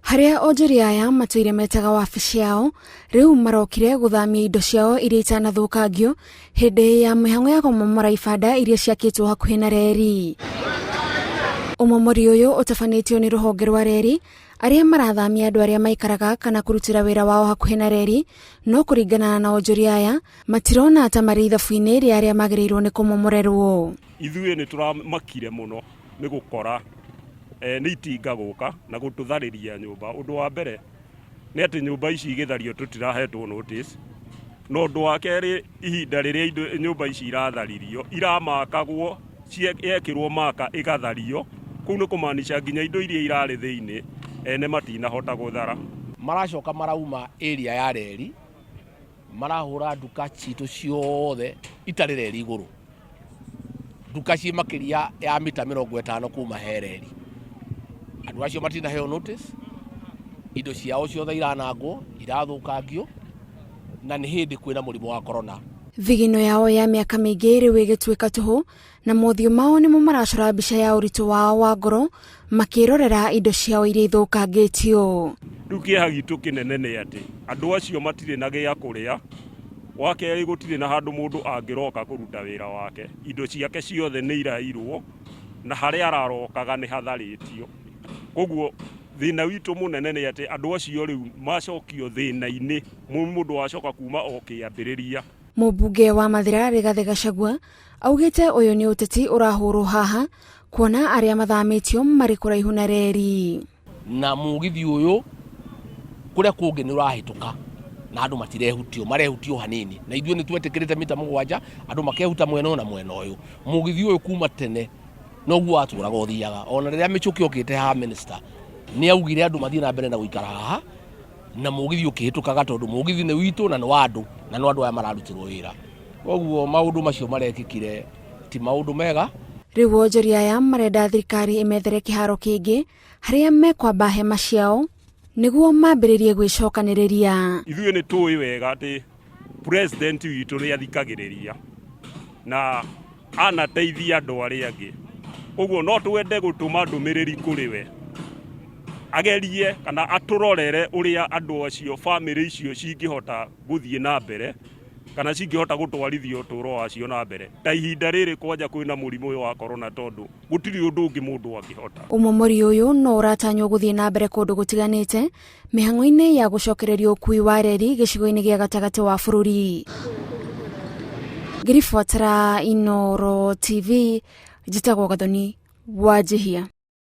Harĩa onjoria aya matũire metaga wabici yao, rĩu marokire gũthamia indo ciao iria itanathũkangio hĩndĩ ya mĩhang'o ya kũmomora ibanda iria ciakĩtwo hakuhĩ na reri. Ũmomori ũyũ ũtabanĩtio nĩ rũhonge rwa reri arĩa marathamia andũ arĩa maikaraga kana kũrutĩra wĩra wao hakuhĩ na reri, no kũringana na onjoria aya matirona ta marĩ ithabu-inĩ rĩa arĩa magĩrĩirwo nĩ kũmomorerwo. Ithuĩ nĩ tũramakire mũno nĩ gũkora nĩ itinga gũka na gũtũtharĩria nyũmba. Ũndũ wa mbere nĩ atĩ nyũmba ici igĩthario tũtirahetwo notice, na ũndũ wa kerĩ ihinda rĩrĩa indo nyũmba ici iratharirio iramakagwo yekĩrwo maka ĩgathario, kũu nĩ kũmaanisha nginya indo iria irarĩ thĩinĩ ene matinahota gũthara. Maracoka marauma area ya reri marahũra nduka citũ ciothe itarĩ reri igũrũ, nduka ciĩ makĩria ya mita 50 kuma he reri. Andũ acio matinaheo notice, indo ciao ciothe iranangwo, irathũkangio, na nĩ hĩndĩ kwĩna mũrimũ wa corona. Thigino yao ya mĩaka mĩingĩ rĩu ĩgĩtuĩka tũhũ na mothiũ mao nĩmo maracora mbica ya ũritũ wao wa ngoro makĩrorera indo ciao iria ithũkangĩtio. Rĩu kĩeha gitũ kĩnene nĩ atĩ andũ acio matirĩ na gĩa kũrĩa, wa kerĩ gũtirĩ na handũ mũndũ angĩroka kũruta wĩra wake, indo ciake ciothe nĩ irairwo na harĩa ararokaga nĩ hatharĩtio. Koguo thĩna witũ mũnene nĩ atĩ andũ acio rĩu macokio thĩna-inĩ, mũndũ wacoka kuma o kĩambĩrĩria. Mũmbunge wa Mathĩra Rigathĩ Gachagua augĩte ũyũ nĩ ũteti ũrahũrwo haha kuona arĩa mathamĩtio marĩ kũraihu na reri. Na mũgithi ũyũ kũrĩa kũngĩ nĩ ũrahĩtũka na andũ matirehutio, marehutio hanini, na ithuĩ nĩ twetĩkĩrĩte mita 7 andũ makehuta mwena ũyũ na mwena ũyũ. Mũgithi ũyũ kuma tene noguo watũraga ũthiaga, ona rĩrĩa Mĩchũkĩ okĩte haha minister nĩ augire andũ mathiĩ na mbere na gũikara haha na mũgithi ũkĩhĩtũkaga, tondũ mũgithi nĩ witũ na nĩ wa andũ na no andũ aya mararutĩrwo wĩra. Koguo maũndũ macio marekĩkire ti maũndũ mega. Rĩu onjoria aya marenda thirikari ĩmethere kĩharo kĩngĩ harĩa mekwamba hema ciao nĩguo mambĩrĩrie gwĩcokanĩrĩria. Ithuĩ nĩ tũĩ wega atĩ president witũ nĩ athikagĩrĩria na anateithia andũ arĩa angĩ, koguo no twende gũtũma ndũmĩrĩri kũrĩ we agerie kana atũrorere ũrĩa andũ acio bamĩrĩ icio cingĩhota gũthiĩ na mbere kana cingĩhota gũtwarithia ũtũũro wacio na mbere ta ihinda rĩrĩ kwanja kwĩna mũrimũ ũyũ wa corona, tondũ gũtirĩ ũndũ ũngĩ mũndũ angĩhota. Ũmomori ũyũ no ũratanywo gũthiĩ na mbere kũndũ gũtiganĩte mĩhang'o-inĩ ya gũcokereria ũkui wa reri gĩcigo-inĩ gĩa gatagatĩ wa bũrũri. Ngĩribotera Inooro TV, njĩtagwo Gathoni Wanjihia.